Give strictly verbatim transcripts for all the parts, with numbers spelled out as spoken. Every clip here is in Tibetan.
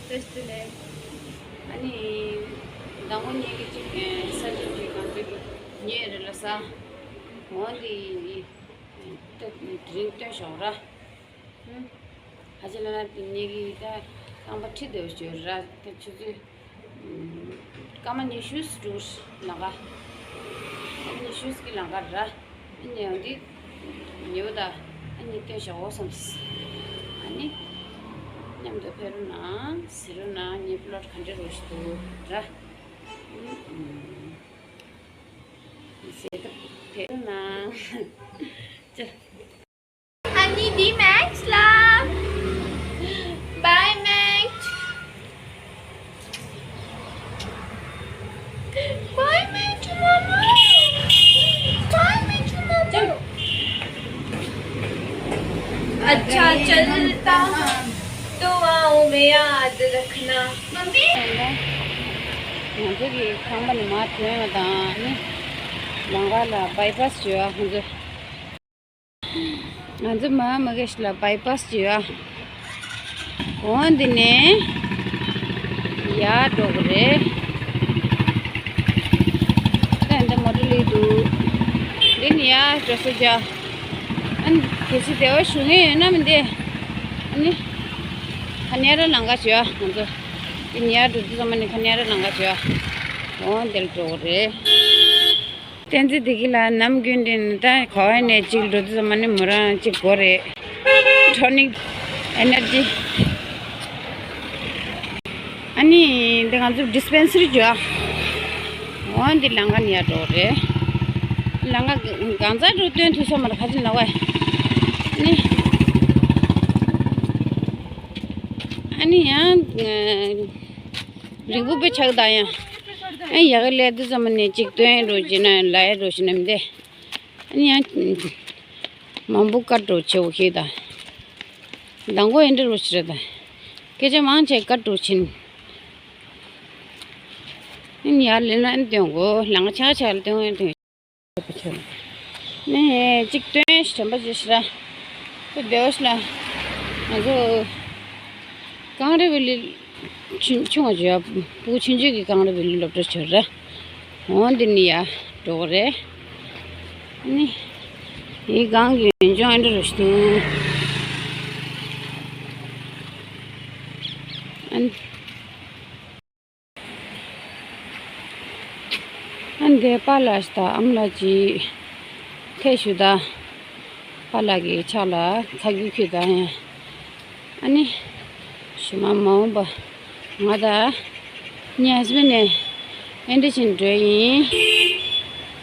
ཨ་ནི་ཟླ་ངོ་གཉིས་ཀྱི་གཅིག་ས་ཆུ་གི་གང་ཚོད་ཀྱི་ཉེ་རེ་ལ་ས་འོང་དེ་དེ་རིང་སྟོན་ཞོག་ར། ཧ་ཅང་ལ་ན་དེ་ཉེ་གི་ད་རྐང་པ་ཁྲི་དེ་བ་ཞོ་ར་ད་ཆུ་ཚོད། སྐར་མ་ཉི་ཤུ་ཙམ་འགྲོ་ལམ་ཁ། ཉི་ཤུ་ཙམ་གྱི་ལམ་ཁ་ར། ཨ་ནི་ཡང་འདི་ཉེ་བོ་ད་ཨ་ནི་སྟོན་བཞག་འོ་བསམས། ཨ་ནི་མཉམ་དུ་ཕེབས་རོགས་གནང་། གཟིགས་རོགས་གནང་། ངའི་པློཊ་ག་འདྲ་རོ་ཞིག་འདུག་ར། གཟིགས་ད་ཕེབས་རོགས་གནང་། ཅི། ཨ་ནི་འདི་མེག་ལ། བའི་མེག། བའི་མེག་མོ་མོ། བའི་མེག་མོ་མོ། अच्छा चलता तो आओ मैं याद रखना। ང་ཚོ་གི་ཁང་པ་ནས་མར་ཐོན་པ་དང་ནི་ལམ་ཁ་ལ་བའི་པཱ་སི་བྱོས་ཨ། ང་ཚོ། ང་ཚོ་མ་མ་གེ་ཤི་ལ་བའི་པཱ་སི་བྱོས་ཨ། འོ་འདི་ནས་ཡར་འགྲོ་གི་རེད། ད་འདི་མོ་ཊ་སླེབས་འདུག་འདི་ནས་ཡར་འགྲོ་ས་བྱ། ཨ་ནི་གལ་སྲིད་བདེ་བ་ཞུ་མཁན་ཡོད་ན་མི་འདི། ཨ་ནི་ཁ་ཉ་ར་ལམ་ཁ་བྱོས་ཨ། ང་ཚོ་འདི་ནས་ཡར་འགྲོ་དུས་ཙམ་པ་ནི་ཁ་ཉ་ར་ལམ་ཁ་བྱོས་ཨ། འོ་འདིར་འགྲོ་གི་རེད། བསྟན་འཛིན་བདེ་སྐྱིད་ལགས་ནམ་རྒྱུན་དེ་ནི་ད་ག་བ་ནས་གཅིག་འགྲོ་དུས་ཙམ་པ་ནི་མོ་རང་གཅིག་དགོས་རེད། ཊོ་ནིག་ཨེ་ནར་ཇི། ཨ་ནི་འདི་ང་ཚོ་ཌི་སི་པེན་སི་རི་འགྲོ་ཨ། འོ་འདི་ལམ་ཁ་ནས་ཡར་འགྲོ་རེད། ལམ་ཁ་གང་ཚ་འགྲོ་སྟོན་ཐུབ་ས་མ་རེད་ཁ་ཅིག་ལ་བ། ཨ་ནི་ཨ་ནི་ཡང་། རིང་པོ་དཔེ་ཆགས་ད་ཡང་། ཨ་ཡག་གི་ལས་དུ་ཙམ་ནས་གཅིག་སྟོན་རོགས་བྱེད་ན་ལ་ཡ་རོགས་བྱེད་ན་མི་འདི། ཨ་ནི་ཡང་། མང་པོ་བཀའ་འགྲོ་ཆེ་བོ་ཤེས་ད། མདང་དགོང་ཨེ་འདྲ་རོགས་བྱེད་རེད་ད། སྐད་ཆ་མང་ཆེ་བཀའ་འགྲོ་ཕྱིན། ཨ་ནི་ཡར་ལེན་ན་ཨ་ནི་སྟོན་དགོས་ལང་ཆ་ཆ་ལ་སྟོན་ཨེ་སྟོན། ནས་གཅིག་སྟོན་ཞིག་དྲན་པ་བྱེད་ཤི་ར། དེ་བེའོ་ཤི་ལ། ང་ཚོ་གངས་རི་ཝེ་ལི་ཆུང་ཆུང་བ་བྱོས་ཡ། ཕྲུ་གུ་ཆུང་ཆུང་གི་གངས་རི་ཝེ་ལི་སློབ་གྲྭ་བྱོས་ར། འོང་འདི་ནི་ཡ་འགྲོ་གི་རེད། ནི་ཡི་གངས་ཀྱི་ཡོན་ལྗོངས་ཨེ་འདྲ་རུ་ཞིག་འདུག་ཨ་ནི། ཨ་འདས་པཱ་ལགས་དང་ཨ་མ་ལགས་ཀྱིས་ཐད་ཞུ་དང་། པཱ་ལགས་ཀྱི་ཕྱག་ལ་ཁ་རྒྱུ་ཁྱུད་དང་ཡང་། ཨ་ནི། ཞུ་མ་མ་འོངས་པ་ང་དང་། ངའི་ཧ་སི་བེན་ནས་ཨེ་འདྲ་བྱས་འགྲོ་ཡིན།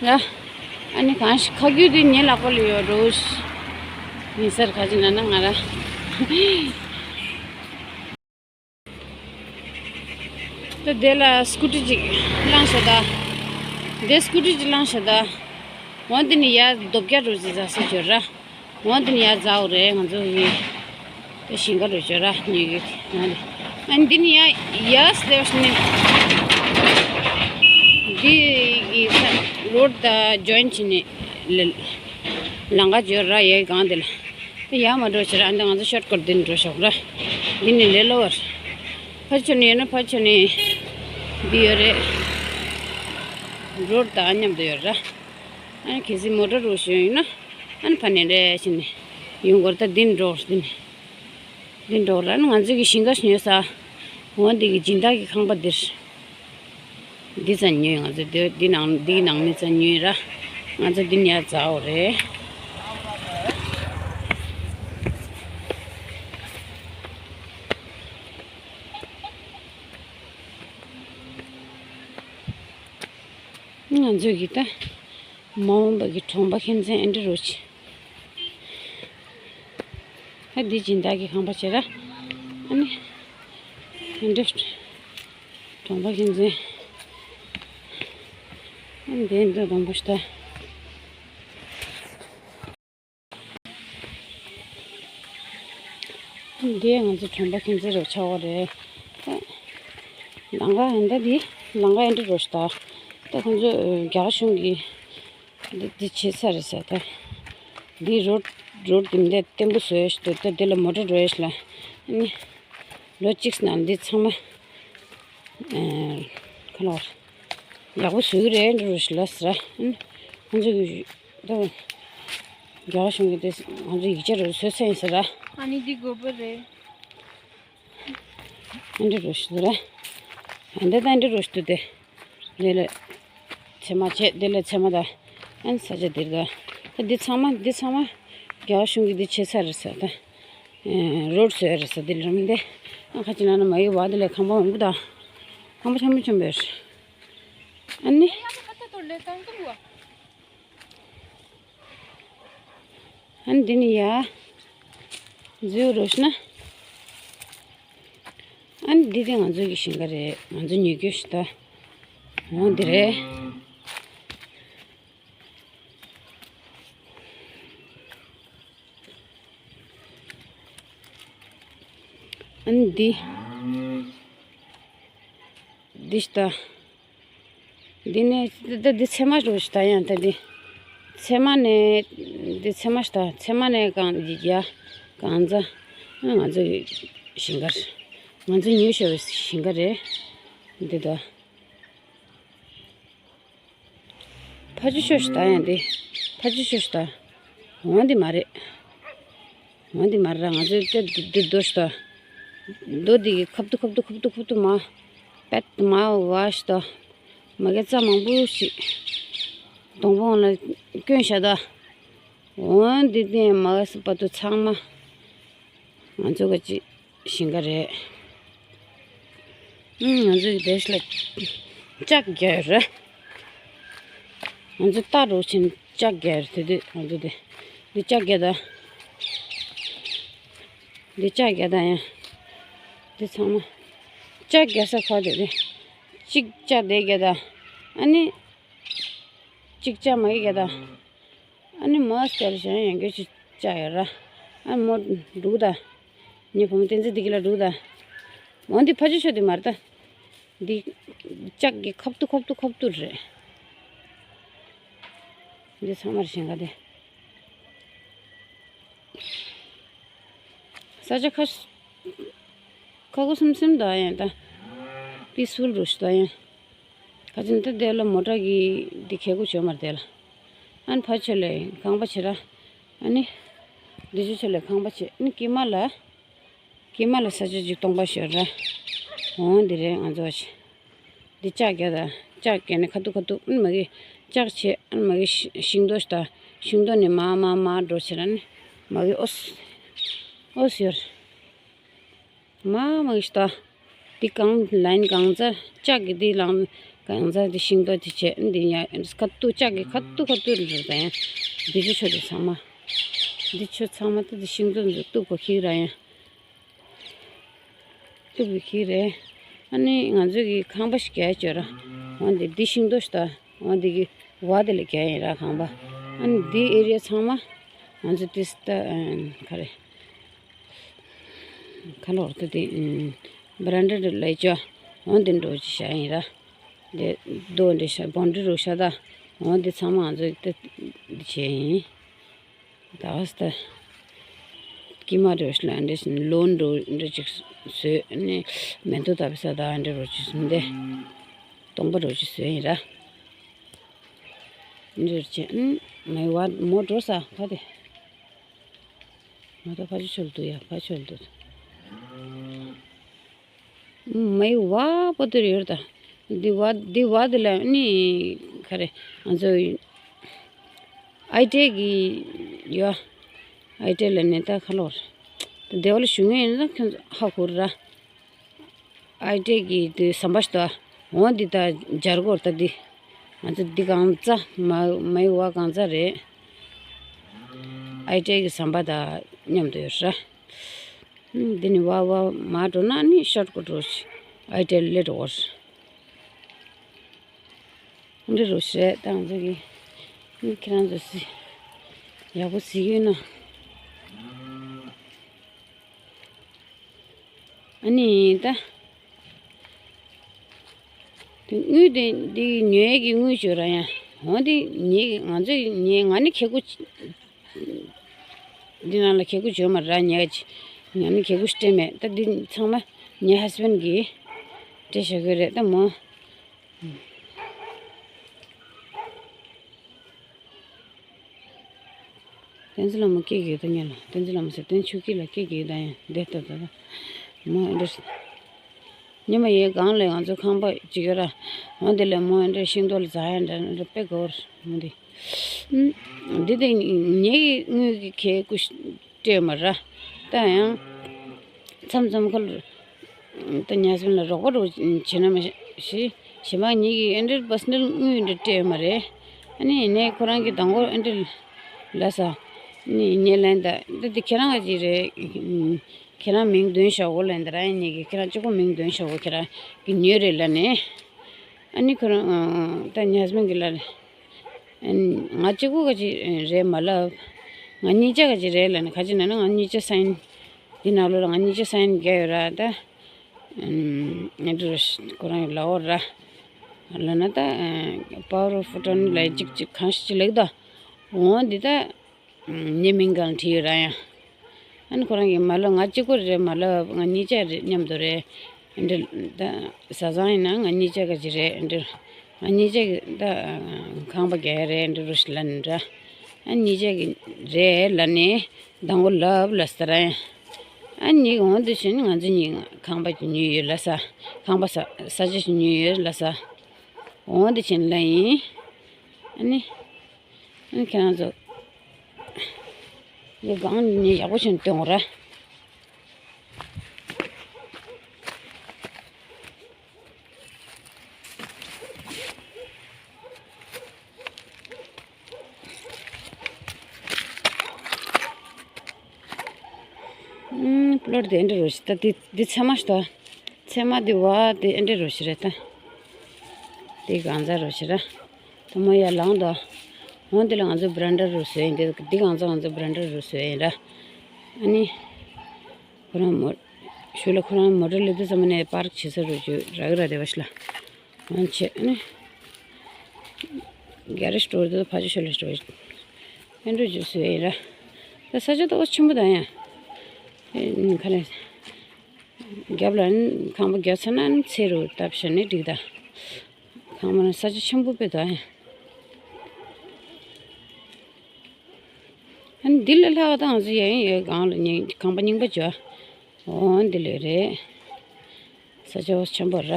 ལ། ཨ་ནི་གང་ཞིག་ཁ་རྒྱུ་དེ་ངའི་ལག་པ་ལ་ཡོད་འགྲོ། ཡིན་སར་ཁ་ཅིག་ན་ན་ང་ར། ད་དེ་ལ་སྐུ་ཊི་ཅིག་བླངས་ཤོག་ད། དེ་སྐུ་ཊི་ཅིག་བླངས་ཤོག་ད། འོ་འདི་ནི་ཡ་རྡོ་བརྒྱ་རུ་ཅིག་ཟ་ས་བྱོས་ར། འོ་འདི་ནི་ཡ་ཛའོ་རེད་ང་ཚོ་ཡི། ད་ཞིང་ཁ་རུ་བྱོས་ར་ཉོས་ཡོད་ང་རེ། ཨ་འདི་ནི་ཡ་ཡ་སི་ལེ་བ་ཤི་ནི། འདི་གི་ས་རོ་ཌི་ད་ཇོ་ཡིན་བྱེད་ནི་ལ། ལམ་ཁ་བྱོས་ར་ཡའི་གང་དེ་ལ། དེ་ཡར་མ་འགྲོ་ཕྱིར་ཨ་འདི་ང་ཚོ་ཤོཊ་ཀཊ་འདི་ནས་འགྲོ་ཤོག་ར། འདི་ནི་ལས་སླ་བར། ཕར་ཕྱོགས་ནས་ཡོད་ན་ཕར་ཕྱོགས་ནས་འདི་ཡོད་རེད། རོ་ཌི་དང་མཉམ་དུ་ཡོད་ར། ཨ་ནི་གལ་སྲིད་མོ་ཊ་རུ་ཞོན་ཡོད་ན་ཨ་ནི་ཕར་ནས་རེ་བྱས་ནས་ཡོང་དགོས་རེད། ད་འདི་ནས་འགྲོ་འདི་ནས། འདི་འགྲོ་ར་ནི་ང་ཚོ་གི་ཞིང་ཁ་ཉོས་ས། འོ་འདི་གི་སྦྱིན་བདག་གི་ཁང་པ་འདིར། འདི་ཙམ་ཉོས་ང་ཚོ་འདི་འདི་ནང་འདི་ནང་མི་ཙམ་ཉོས་ར། ང་ཚོ་འདི་ཉར་ཛའོ་རེད། ང་ཚོ་གི་ད་མ་འོངས་པ་གི་གྲོང་པ་ཁྱིམ་ཚང་ཨེ་འདྲ་རོ་ཆེ། ཨ་འདི་སྦྱིན་བདག་གི་ཁང་པ་བྱེད་ར། ཨ་ནི། ཨ་འདི། གྲོང་པ་ཁྱིམ་ཚང་། ཨ་འདི་འདི་གྲོང་པ་ཤི་ད། འདི་ང་ཚོ་གྲོང་པ་ཁྱིམ་ཚང་རུ་ཆགས་པ་རེད། ལམ་ཁ་ཨ་འདི་འདི་ལམ་ཁ་ཨེ་འདྲ་རོ་ཤི་ད། ད་ཁོང་ཚོ་རྒྱ་གར་གཞུང་གི་འདི་འདི་བྱེད་ས་རེད་ཟེར་ད། འདི་རོ་རོ་འདི་འདི་བརྟན་པོ་བཟོས་ཤི་ད། ད་འདི་ལ་མོ་ཊ་འགྲོ་ཡ་ཤི་ལ། ཨ་ནི། ལོ་གཅིག་ནང་འདི་ཚང་མ་ཨེ་ཁ་ལོར་ཡག་པོ་བཟོས་ཀྱི་རེད། འགྲོ་རུ་ཤི་ལ་ཟེར། ཨ་ནི་ང་ཚོ་གི་ད་རྒྱ་གར་གཞུང་གི་དེ་ང་ཚོ་ཡིག་ཆ་རུ་བཟོས་ཚར་ཡིན་ཟེར། ཨ་ནི་འདི་དགོས་པ་རེད། ཨ་འདྲ་རུ་ཤི་ཟེར། ཨ་འདི་ད་འདྲ་རུ་ཤི་དུ་དེ། དེ་ལས་ཚེར་མ་བྱས། དེ་ལས་ཚེར་མ་ད། ཨན་ས་ཆ་འདིར་ད། ད་འདི་ཚང་མ་འདི་ཚང་མ་རྒྱ་གཞུང་གི་འདི་བྱེད་ས་རེད་ས་ད། རོ་ཌི་བཟོས་རེད་ས་འདི་ལ་རམ་འདི། ཨ་ཁ་ཅིག་ན་ན་མ་ཡི་བ་དེ་ལས་ཁང་པ་མང་པོ་ད། ཁང་པ་ཆེན་པོ་ཆེན་པོ་རེད། ཨ་ནི། ཨ་ནི་འདི་ནི་ཡ། འཛུལ་རོགས་ན། ཨ་ནི་འདི་དེ་ང་ཚོ་གི་ཞིང་ཁ་རེད། ང་ཚོ་ཉོས་རྒྱུ་ཞིག་ད། འོ་འདི་རེད། ཨ་ནི་འདི། འདི་ཞིག་ད། འདི་ནས་ད་འདི་ཚེར་མ་རུ་ཞིག་ད་ཡང་ད་འདི། ཚེར་མ་ནས་འདི་ཚེར་མ་ཞིག་ད། ཚེར་མ་ནས་གང་ཡ་གང་ཚ། ང་ཚོ་ཞིང་ཁར། ང་ཚོ་ཉོས་ཤོར་བའི་ཞིང་ཁ་རེད། འདི་ད། ཕ་ཆུ་ཤོ་ཞིག་ད་ཡང་འདི། ཕ་ཆུ་ཤོ་ཞིག་ད། འོང་འདི་མ་རེད། འོང་འདི་མ་རེད་ར། ང་ཚོའི་སྟེ་འདི་འདི་རྡོ་ཞིག་ད། རྡོ་འདི་གི་ཁབ་ཏུ་ཁབ་ཏུ་ཁབ་ཏུ་ཁབ་ཏུ་མ། པད་མ་བ་ཞིག་ད། མ་གི་རྩྭ་མང་པོ་ཞིག་སྡོང་པོ་ལ་བསྐྱོན་བཞག་ད། འོང་འདི་དེ་མ་གི་སི་པ་ཏུ་ཚང་མ། ང་ཚོ་ག་ཅི་ཞིང་ཁ་རེད། ཨུམ། ང་ཚོ་གི་དེ་ཤ་ལ་ལྕགས་རྒྱག་རེད། ང་ཚོ་རྟ་རུ་ཕྱིན་ལྕགས་རྒྱག་རེད། དེ་དུས་ང་ཚོ་དེ་འདི་ལྕགས་རྒྱག་ད། འདི་ལྕགས་རྒྱག་ད་ཡང་། འདི་ཚང་མ་ལྕགས་རྒྱག་ས་ཁ་དེ་རེད། གཅིག་ལྕགས་དེ་རྒྱག་ད། ཨ་ནི་གཅིག་ལྕགས་མ་གི་རྒྱག་ད། ཨ་ནི་མ་སྟེར་ཞིང་ཡང་གི་ཅི་ཅག་ཡོད་ར། ཨ་མོ་འདུག་ད། ངའི་བུ་མོ་བསྟན་འཛིན་འདི་གི་ལ་འདུག་ད། འོ་འདི་ཕ་ཆུ་ཤོ་འདི་མ་རེད་ད། འདི་ལྕགས་ཀྱི་ཁབ་ཏུ་ཁབ་ཏུ་ཁབ་ཏུ་རེད། འདི་ཚང་མར་ཞིང་ཁ་དེ། ས་ཆ་ཁ་ཁ་ཁུ་སིམ་སིམ་ད་ཡང་ད། པི་སི་ཕུལ་རུ་ཞིག་ད་ཡང་། ཁ་ཅིག་ད་དེ་ལ་མོ་ཊ་གི་འདི་ཁེ་གུ་བྱོས་མར་དེ་ལ། ཨན་ཕ་ཆོས་ལེ་ཁང་པ་བྱེད་ར། ཨ་ནི། འདི་ཆོས་ཆོས་ལེ་ཁང་པ་བྱེད། ཨ་ནི་ཀི་མ་ལ། ཀི་མ་ལ་ས་ཆ་ཅིག་སྟོང་པ་ཤོར་ར། འོང་འདི་རེད་ང་ཚོ་བྱེད། འདི་ལྕགས་རྒྱག་ད། ལྕགས་རྒྱག་ནས་ཁ་ཐུག་ཁ་ཐུག་ཨ་ནི་མ་གི་ལྕགས་བྱེད། ཨ་ནི་མ་གི་ཤིང་ཤིང་ཏོག་ཞིག་ད། ཤིང་ཏོག་ནས་མ་མ་མ་འགྲོ་བྱེད་ར་ནི། མ་གི་ཨོ་སི། ཨོ་སི་ཡོར། མ་མ་གི་ཤིང་ཏོག་འདི་གང་ལན་གང་ཚ་ལྕགས་ཀྱི་འདི་ལང་གང་ཚ་འདི་ཤིང་ཏོག་འདི་བྱེད། འདི་ཡ་ཁ་ཐུག་ལྕགས་ཀྱི་ཁ་ཐུག་ཁ་ཐུག་རེད་ད་ཡང་། འདི་ཆུ་ཆུ་འདི་ཚང་མ། འདི་ཆུ་ཚང་མ་ད་འདི་ཤིང་ཏོག་འདི་གཏུབ་གོ་ཁྱི་ར་ཡང་། གཏུབ་གི་ཁྱི་རེད། ཨ་ནི་ང་ཚོ་གི་ཁང་པ་ཞིག་རྒྱག་བྱོས་ར། འོ་འདི་འདི་ཤིང་ཏོག་ཞིག་ད། འོ་འདི་གི་བ་དེ་ལ་རྒྱག་ཡིན་ར་ཁང་པ། ཨ་ནི་འདི་ཨེ་རི་ཡ་ཚང་མ་ང་ཚོ་ཏིས་ད་ག་རེ། ཁ་ལོར་ཏེ་དེ་བ་རན་ཌ་ལ་ཅོ། འོ་འདི་འགྲོ་ཅི་བྱ་ཡིན་ར། དེ་རྡོ་འདི་ཤ་བོན་ཌི་རུ་ཤ་ད། འོ་འདི་ཚང་མ་ང་ཚོ་ཏེ་འདི་བྱས་ཡིན། ད་ཨ་སྟ། ཀི་མ་རུ་ཤ་ལ་འདི་ལོན་རུ་འདི་ཅིག་བཟོས་ནས་མེ་ཏོག་ད་བི་ས་ད་འདི་རུ་ཅི་བཟོས་འདི། སྟོང་པ་རུ་ཅི་བཟོས་ཡིན་ར། འདི་རུ་ཅི་ཨ་མེ་བ་མོ་འགྲོ་ས་ཕ་དེ། མ་ད་ཕ་ཆུ་ཆོལ་དུ་ཡ་ཕ་ཆོལ་དུ། མའི་བ་པོ་ཏི་རེད་ད། འདི་བ་འདི་བ་འདི་ལ་ནི་ག་རེ་ང་ཚོ་ཨའི་ཊི་གི་ཡོད། ཨའི་ཊི་ལ་ནི་ད་ཁ་ལོར། ད་དེ་བ་ལ་ཞུ་ངེས་ཡིན་ན་ཁྱོད་ཧ་གོ་ར། ཨའི་ཊི་གི་དེ་ཟམ་པ་ཞིག་ད། འོ་འདི་ད་སྦྱར་གོ་ར་ད་འདི། ང་ཚོ་འདི་གང་ཚ་མ་མའི་བ་གང་ཚ་རེད། ཨའི་ཊི་གི་ཟམ་པ་ད་མཉམ་དུ་ཡོད་ར། འདི་ནི་བ་བ་མ་འགྲོ་ན་ནི་ཤོར་གོ་འགྲོ་ཤི། ཨའི་ཊི་ལེ་འགྲོ་བར། འདི་རུ་ཤི་རེད་ད་ང་ཚོ་གི། ཁྱེད་རང་ཚོ་སི། ཡག་པོ་སི་ཡོད་ན། ཨ་ནི་ད། དེ་དངུལ་དེ་འདི་ཉོས་ཀྱི་དངུལ་བྱོས་ར་ཡང་། འོ་དེ་ཉེ་ང་ཚོ་ཉེ་ང་ནི་ཁེ་གུ། འདི་ནང་ལ་ཁེ་གུ་བྱོས་མ་ར་ཉེ་ག་ཅི། ང་ནི་ཁེ་གུ་སྤྲད་མེད་ད་འདི་ཚང་མ། ངའི་ཧ་སི་བན་གིས་སྤྲད་བཞག་གི་རེད་ད་མོ། བསྟན་འཛིན་ལྷ་མོ་སྐད་རྒྱག་ད་ཉན་ལ། བསྟན་འཛིན་ལྷ་མོ་ཟེར། བསྟན་ཆོས་སྐྱིད་ལ་སྐད་རྒྱག་ད་ཡང་བསྡད་ད་ད་ད། མོ་ཨེ་འདྲ། ཉི་མ་ཡའི་སྒང་ལ་ང་ཚོ་ཁང་པ་གཅིག་ཡོད་ར། འོ་དེ་ལས་མོ་ཨེ་འདྲ་ཤིང་ཏོག་ལ་འཛག་ཡ་འདྲ་འདྲ་དཔེ་དགའ་བོ་རེད་མོ་འདི། འདི་དེ་ངེད་ཀྱི་དངུལ་གྱི་ཁལ་ཀུ་སྤྲད་མ་ར། ད་ཡང་། མཚམས་མཚམས་ཁོ་ལ། ད་ཉ་སོན་ལ་རོགས་པ་རོགས་བྱེད་ན་མ་ཤི། གཞན་པ་ཉིད་ཀྱིས་ཨེ་འདྲ་པར་སོ་ནལ་དངུལ་འདྲ་སྤྲད་མ་རེད། ཨ་ནི་ཡིན་ནའི་ཁོ་རང་གི་དང་པོ་ཨེ་འདྲ་ལབ་ས། ནི་ངས་ལན་ད་ད་དེ་ཁྱེད་རང་ག་ཅིག་རེད། ཁྱེད་རང་མིང་འདོན་ཤོག་གོ་ལན་ད་ར་ཡིན་ནི་གི་ཁྱེད་རང་གཅིག་པོ་མིང་འདོན་ཤོག་གོ་ཁྱེད་རང་གི་ཉོས་རེད་ལབ་ནས། ཨ་ནི་ཁོ་རང་ད་ཉ་སོན་གི་ལ་ང་གཅིག་པོ་ག་ཅིག་རེད་མ་ལབ། ང་གཉིས་ཆ་ག་ཅིག་རེད་ལབ་ནས་ག་ཅིག་ན་ན་ང་གཉིས་ཆ་སའིན། འདི་ནང་ལོགས་ལ་ང་གཉིས་ཆ་སའིན་རྒྱག་ཡོད་ར་ད། ཨེ་འདྲ་ཁོ་རང་ལ་འོ་ར། ལ་ན་ད་power of attorney ལ་ཅིག་ཅིག་གང་ཞིག་ཅིག་ལེགས་ད། འོ་འདི་ད་ཉེ་མིང་གང་བྲིས་ཡོད་ར་ཡང་། ཨ་ནི་ཁོ་རང་གིས་མ་ལབ། ང་གཅིག་པོ་རེད་མ་ལབ། ང་གཉིས་ཆ་རེད་མཉམ་དུ་རེད། ཨེ་འདྲ་ད་བཟའ་ཚང་ཡིན་ན་ང་གཉིས་ཆ་ག་ཅིག་རེད། ཨེ་འདྲ་ང་གཉིས་ཆ་གི་ད་ཁང་པ་རྒྱག་ཡ་རེད། ཨེ་འདྲ་རུ་ཞིག་ལབ་ནི་འདྲ། ཨ་གཉིས་ཆ་གི་རེད་ལབ་ནས། དང་པོ་ལབ་ལ་ཟེར་ཨ། ཨ་གཉིས་འོང་དུ་ཕྱིན་ང་ཚོ་གཉིས་ཁང་པ་ཉོས་ཡོད་ལ་ས། ཁང་པ་ས་ས་ཆ་ཞིག་ཉོས་ཡོད་ལ་ས། འོང་དུ་ཕྱིན་ལ་ཡིན། ཨ་ནི། ཨ་ནི་ཁྱེད་རང་ཚོ། ངས་སྒང་ནས་ཡག་པོ་བྱས་ནས་སྟོན་དགོས་ར། ཨུམ། པློཊ་དེ་འདྲ་རུ་ཞིག་ད་འདི་འདི་ཚད་མ་ཞིག་ད། ཚད་མ་འདི་བ་དེ་འདྲ་རུ་ཞིག་རེད་ད། འདི་གང་ཚ་རུ་ཞིག་ར། ད་མ་ཡར་ལངས་དོ། འོང་འདི་ལ་ང་ཚོ་བྷ་རན་ཌ་རུ་བཟོས་ཡིན། འདི་འདི་གང་ཚ་ང་ཚོ་བྷ་རན་ཌ་རུ་བཟོས་ཡིན་ར། ཨ་ནི། ཁོ་རང་མོ། ཞོལ་ལ་ཁོ་རང་མོ་ཊ་སླེབས་དུས་ཙམ་ནས་པར་ཀི་བྱེད་ས་རུ་བརྗོད་རག་གི་ར་དེ་བ་ཞིག་ལ། ང་ཆེ་ཨ་ནི། ག་རེ་སྟོར་དུ་ཕ་ཆུ་ཤོར་ལ་སྟོར། ཨེ་འགྲོ་རྒྱུ་སུ་ཡིན་ར། ད་ས་ཆ་ཏོག་ཆེན་པོ་དང་ཡང་། ཨེ་ཁ་ནས། རྒྱབ་ལ་ནི་ཁང་པ་རྒྱབ་ཚར་ན་ནི་ཚེ་རུ་བཏབ་བྱས་ནས་འགྲིག་ད། ཁང་པ་ནི་ས་ཆ་ཆེན་པོ་དཔེ་དང་ཡང་། ཨ་ནི་འདི་ལས་ལྷག་ད་ང་ཚོ་ཡ་ཡིན་ཡོད་སྒང་ལ་ཉིན་ཁང་པ་རྙིང་པ་བྱོས། འོ་འདི་ལས་རེད། ས་ཆ་བ་ཆེན་པོ་ར།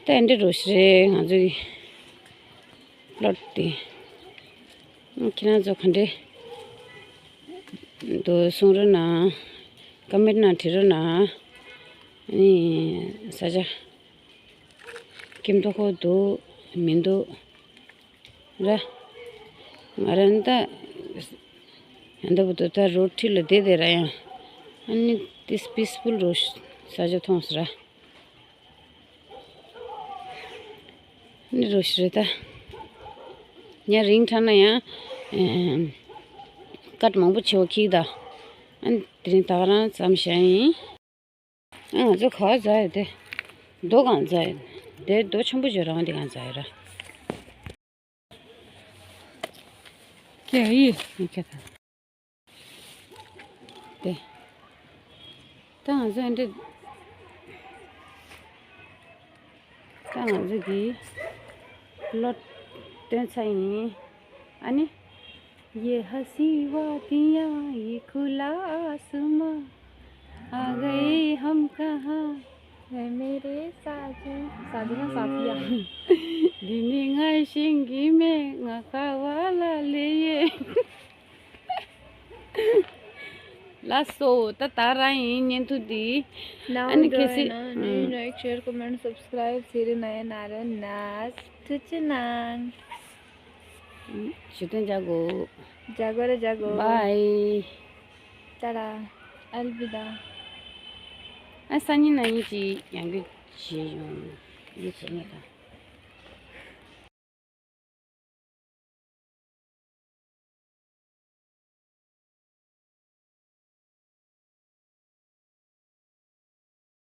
ད་འདི་རུ་ཞིག་རེད་ང་ཚོའི་པློཊ་དེ། ཁྱེད་རང་ཚོ་ག་འདྲས་འདུག་གསུང་རོགས་གནང་། ཀ་མེན་ཊི་ནང་བྲིས་རོགས་གནང་། ཨ་ནི་ས་ཆ་སྐྱིད་མདོག་ཁ་པོ་འདུག་མི་འདུག་ར། ང་རང་ད་ཡང་ད་བུ་དུ་ད་རོ་ཁྲི་ལ་བསྡད་བསྡད་ར་ཡང་། ཨ་ནི་ཏིས་པིས་ཕུལ་རོ་ས་ཆ་མཐོང་སོང་ར། ཨ་ནི་རོ་ཞིག་རེད་ད། ཉ་རིང་དྲགས་ན་ཡང་། ཀཊ་མང་པོ་ཆེ་བ་ཁྱིག་ད། ཨ་ནི་དེ་རིང་ད་ག་རང་ཙམ་བཞག་ཡིན། ཨ་ང་ཚོ་ག་བ་འཛག་ཡོད་དེ། རྡོ་གང་འཛག་ཡོད། དེ་རྡོ་ཆེན་པོ་བྱོས་རང་དེ་གང་འཛག་ཡོད་ར། ཀྱེ་ཡི་ནི་ཀྱེ་ད། དེ། ད་ང་ཚོ་འདི། ད་ང་ཚོ་གི་པློཊ་སྟོན་ཚར་ཡིན། ཨ་ནི། ये हसीं वादियाँ, ये खुला आसमां, आ गए हम कहाँ, ऐ मेरे साजन, साजना साथिया। འདི་ནི་ང་ཤིང་གི་མེ་ང་ཁ་བ་ལ་ལེ་ཡེ། ལགས་སོ། ད་ད་རང་ཡིན་བརྙན་ཐུང་འདི། ཨ་ནི་གལ་སྲིད། ནང་འགྲོ་ཡིན་ན་like, share, comment, subscribe བྱེད་རེ་ན་ཡིན་ན་རེ་ན་ཐུགས་རྗེ་གནང་། ཞུ་དོན་ཇ་གོ་ཇ་གོ་ར་ཇ་གོ Bye. ཏཱ་ཏཱ། ཨལ་བི་ད། ཨ་སང་ཉིན་ན་ཡིན་གྱི་ཡང་གི་བྱེད་ཡོང་། ཡིན་བྱེད་ངེས་དང་།